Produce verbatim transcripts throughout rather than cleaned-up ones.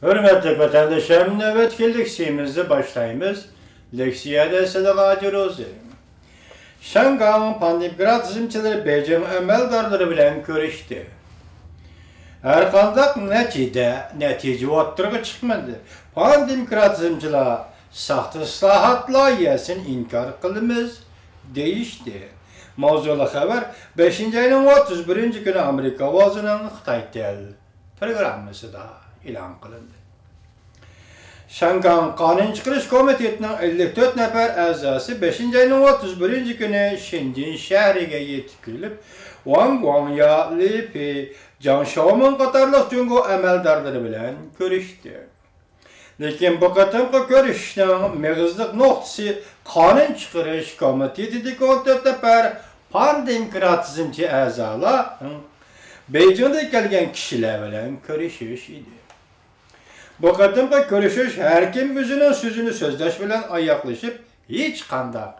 ھۆرمەتلىك ۋەتەندىشىم، نۆۋەتتىكى لېكسىيىمىزنى باشلايمىز. لېكسىيەدە سىلىغا ھاجى روزى. شياڭگاڭ پاندېموكراتىزمچىلىرى بېيجىڭ ئەمەلدارلىرى بىلەن كۆرۈشتى. ھەرقانداق نەتىجە، نەتىجە ئوتتۇرىغا چىقمىدى. پاندېموكراتىزمچىلار ساختا ئىسلاھات لايىھەسىنى ئىنكار قىلىمىز، دېيىشتى. ماۋزۇلۇق خەۋەر بەشىنچى ئاينىڭ ئوتتۇز بىرىنچى كۈنى ئامېرىكا ئاۋازىنىڭ خىتاي تېل پروگراممىسىدا ئېلان قىلىندى. شياڭگاڭ قانۇن چىقىرىش كومىتېتىنىڭ ئەللىك تۆت نەپەر ئەزاسى بەشىنچى ئاينىڭ ئوتتۇز بىرىنچى كۈنى شېنجېن شەھىرىگە يېتىپ كېلىپ، ۋاڭ گۇاڭيا، لى پېي، جاڭ شياۋمىڭ قاتارلىق جۇڭگو ئەمەلدارلىرى بىلەن كۆرۈشتى. لېكىن بۇ قېتىمقى كۆرۈشۈشنىڭ مېغىزلىق نۇقتىسى قانۇن چىقىرىش كومىتېتىدىكى ئون تۆت نەپەر پاندېموكراتىزمچى ئەزالار بېيجىڭدىن كەلگەن كىشىلەر بىلەن كۆرۈشۈش ئىدى. بۇ قېتىمقى كۆرۈشۈش ھەركىم ئۆزىنىڭ سۆزىنى سۆزلەش بىلەن ئاياغلىشىپ، ھېچقانداق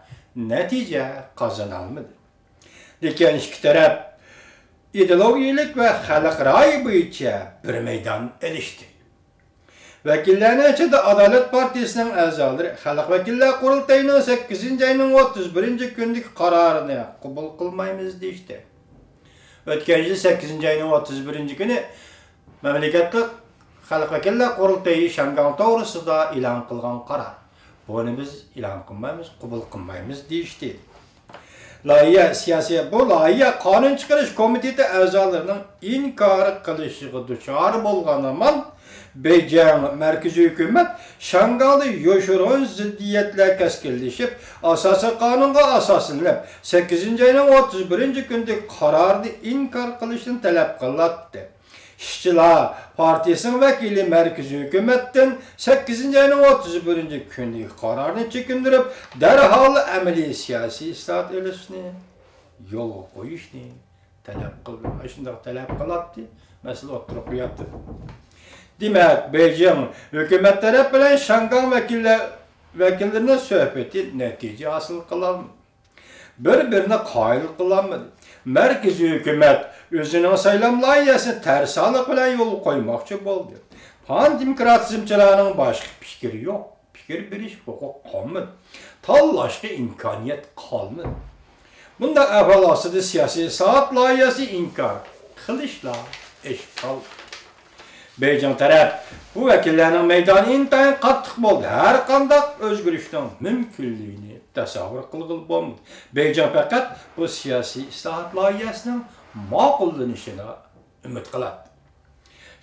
نەتىجە قازىنالمىدى. لېكىن ئىككى تەرەپ ئىدېئولوگىيەلىك ۋە خەلق رايى بويىچە بىر مەيدان ئېلىشتى. ۋەكىللەرنىڭ ئىچىدە ئادالەت پارتىيىسىنىڭ ئەزالىرى خەلق ۋەكىللەر قۇرۇلتىيىنىڭ سەككىزىنچى ئاينىڭ ئوتتۇز بىرىنچى كۈنىدىكى قارارىنى قوبۇل قىلمايمىز دېيىشتى. ئۆتكەن يىل سەككىزىنچى ئاينىڭ ئوتتۇز بىرىنچى كۈنى مەملىكەتلىك خەلق ۋەكىللەر قۇرۇلتىيى شياڭگاڭ توغرىسىدا ئېلان قىلغان قارار. بۇنى بىز ئېلان قىلمايمىز، قوبۇل قىلمايمىز دېيىشتى. لايىھە سىياسىي، بۇ لايىھە قانۇن چىقىرىش كومىتېتى ئەزالىرىنىڭ ئىنكار قىلىشىغا دۇچار بولغان ھامان، بېيجىڭ مەركىزىي ھۆكۈمەت شياڭگاڭدا يوشۇرۇن زىددىيەتلەر كەسكىنلىشىپ، ئاساسىي قانۇنغا ئاساسلىنىپ، سەككىزىنچى ئاينىڭ ئوتتۇز بىرىنچى كۈنىدىكى قارارنى ئىنكار قىلىشنى تەلەپ قىلاتتى. ئىشچىلار پارتىيىسىنىڭ ۋەكىلى مەركىزىي ھۆكۈمەتتىن سەككىزىنچى ئاينىڭ ئوتتۇز بىرىنچى كۈنىدىكى قارارنى چېكىندۈرۈپ، دەرھال ئەمەلىي سىياسىي ئىسلاھات ئېلىشنى يولغا قويۇشنى تەلەپ قىلدى. ئاشۇنداق تەلەپ قىلاتتى، مەسىلە ئوتتۇرىغا قوياتتى. دېمەك، بېيجىڭ ھۆكۈمەت تەرەپ بىلەن شياڭگاڭ ۋەكىللەر، ۋەكىللىرىنىڭ سۆھبىتى نەتىجە ھاسىل قىلالمىدى. بىر-بىرىنى قايىل قىلالمىدى. مەركىزىي ھۆكۈمەت ئۆزىنىڭ سايلام لايىھەسىنى تەرسالىق بىلەن يولغا قويماقچى بولدى. پان دېموكراتىزمچىلارنىڭ باشقا پىكرى يوق. پىكىر بېرىش ھوقۇقى قالمىدى. تاللاشقا ئىمكانىيەت قالمىدى. بۇنداق ئەھۋال ئاستىدا سىياسىي ئىسلاھات لايىھەسى ئىنكار قىلىشلا ئېشىپ قالدى. بېيجىڭ تەرەپ بۇ ۋەكىللەرنىڭ مەيدانى ئىنتايىن قاتتىق بولدى، ھەر قانداق ئۆزگىرىشنىڭ مۇمكىنلىكىنى تەسەۋۋۇر قىلغىلى بولمىدى. بېيجىڭ پەقەت بۇ سىياسىي ئىسلاھات لايىھەسىنىڭ ماقۇللىنىشىنى ئۈمىد قىلاتتى.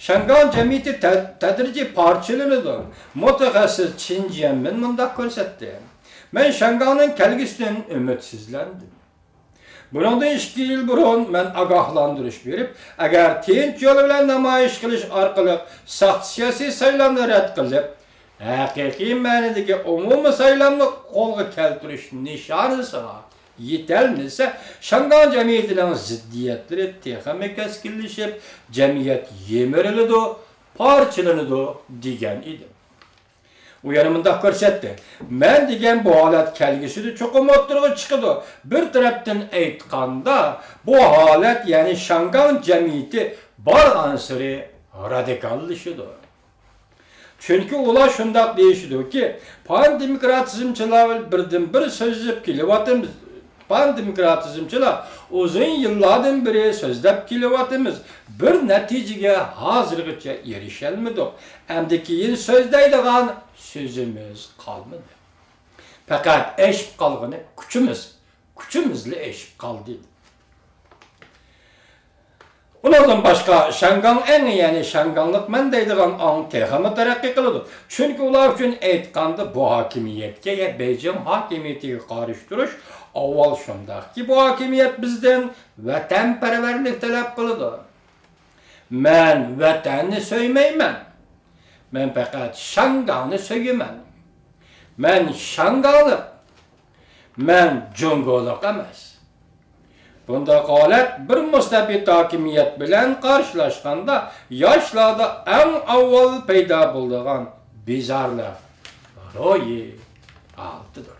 شياڭگاڭ جەمئىيىتى تە-، تەدرىجىي پارچىلىنىدۇ. مۇتەخەسسىس چىن جيەنمىن مۇنداق كۆرسەتتى: مەن شياڭگاڭنىڭ كەلگۈسىدىن ئۈمىدسىزلەندىم. بۇنىڭدىن ئىككى يىل بۇرۇن مەن ئاگاھلاندۇرۇش بېرىپ، ئەگەر تىنچ يول بىلەن نامايىش قىلىش ئارقىلىق ساختا سىياسىي سايلامنى رەت قىلىپ، ھەقىقىي مەنىدىكى ئومۇمىي سايلامنى قولغا كەلتۈرۈش نىشانىسىغا يېتەلمىسە، شياڭگاڭ جەمئىيىتىنىڭ زىددىيەتلىرى تېخىمۇ كەسكىنلىشىپ، جەمئىيەت يىمىرىلىدۇ، پارچىلىنىدۇ، دېگەن ئىدى. ئۇ يەنە مۇنداق كۆرسەتتى: مەن دېگەن بۇ ھالەت كەلگۈسىدە چوقۇم ئوتتۇرىغا چىقىدۇ. بىر تەرەپتىن ئېيتقاندا، بۇ ھالەت، يەنى شياڭگاڭ جەمئىيىتى بارغانسېرى رادىكاللىشىدۇ. چۈنكى ئۇلار شۇنداق دېيىشىدۇكى، پان دېموكراتىزمچىلار بىردىنبىر سۆزلەپ كېلىۋاتىمىز. پان دېموكراتىزمچىلار ئۇزۇن يىللاردىن بېرى سۆزلەپ كېلىۋاتىمىز، بىر نەتىجىگە ھازىرغىچە ئېرىشەلمىدۇق. ئەمدى كېيىن سۆزلەيدىغان سۆزىمىز قالمىدى. پەقەت ئېشىپ قالغىنى كۈچىمىز، كۈچىمىزلا ئېشىپ قالدى. ئۇنىڭدىن باشقا، شياڭگاڭ ئېڭى، يەنى شياڭگاڭلىق مەن دەيدىغان ئاڭ تېخىمۇ تەرەققىي قىلىدۇ. چۈنكى ئۇلار ئۈچۈن ئېيتقاندا، بۇ ھاكىمىيەتكە يا بېيجىڭ ھاكىمىيىتىگە قارشى تۇرۇش ئاۋۋال شۇنداقكى، بۇ ھاكىمىيەت بىزدىن ۋەتەنپەرۋەرلىك تەلەپ قىلىدۇ. مەن ۋەتەننى سۆيمەيمەن. مەن پەقەت شياڭگاڭنى سۆيىمەن. مەن شياڭگاڭلىق. مەن جۇڭگولۇق ئەمەس. بۇنداق ھالەت بىر مۇستەبىت ھاكىمىيەت بىلەن قارشىلاشقاندا، ياشلاردا ئەڭ ئاۋۋال پەيدا بولىدىغان بىزارلىق روھىي ھالىتىدۇر.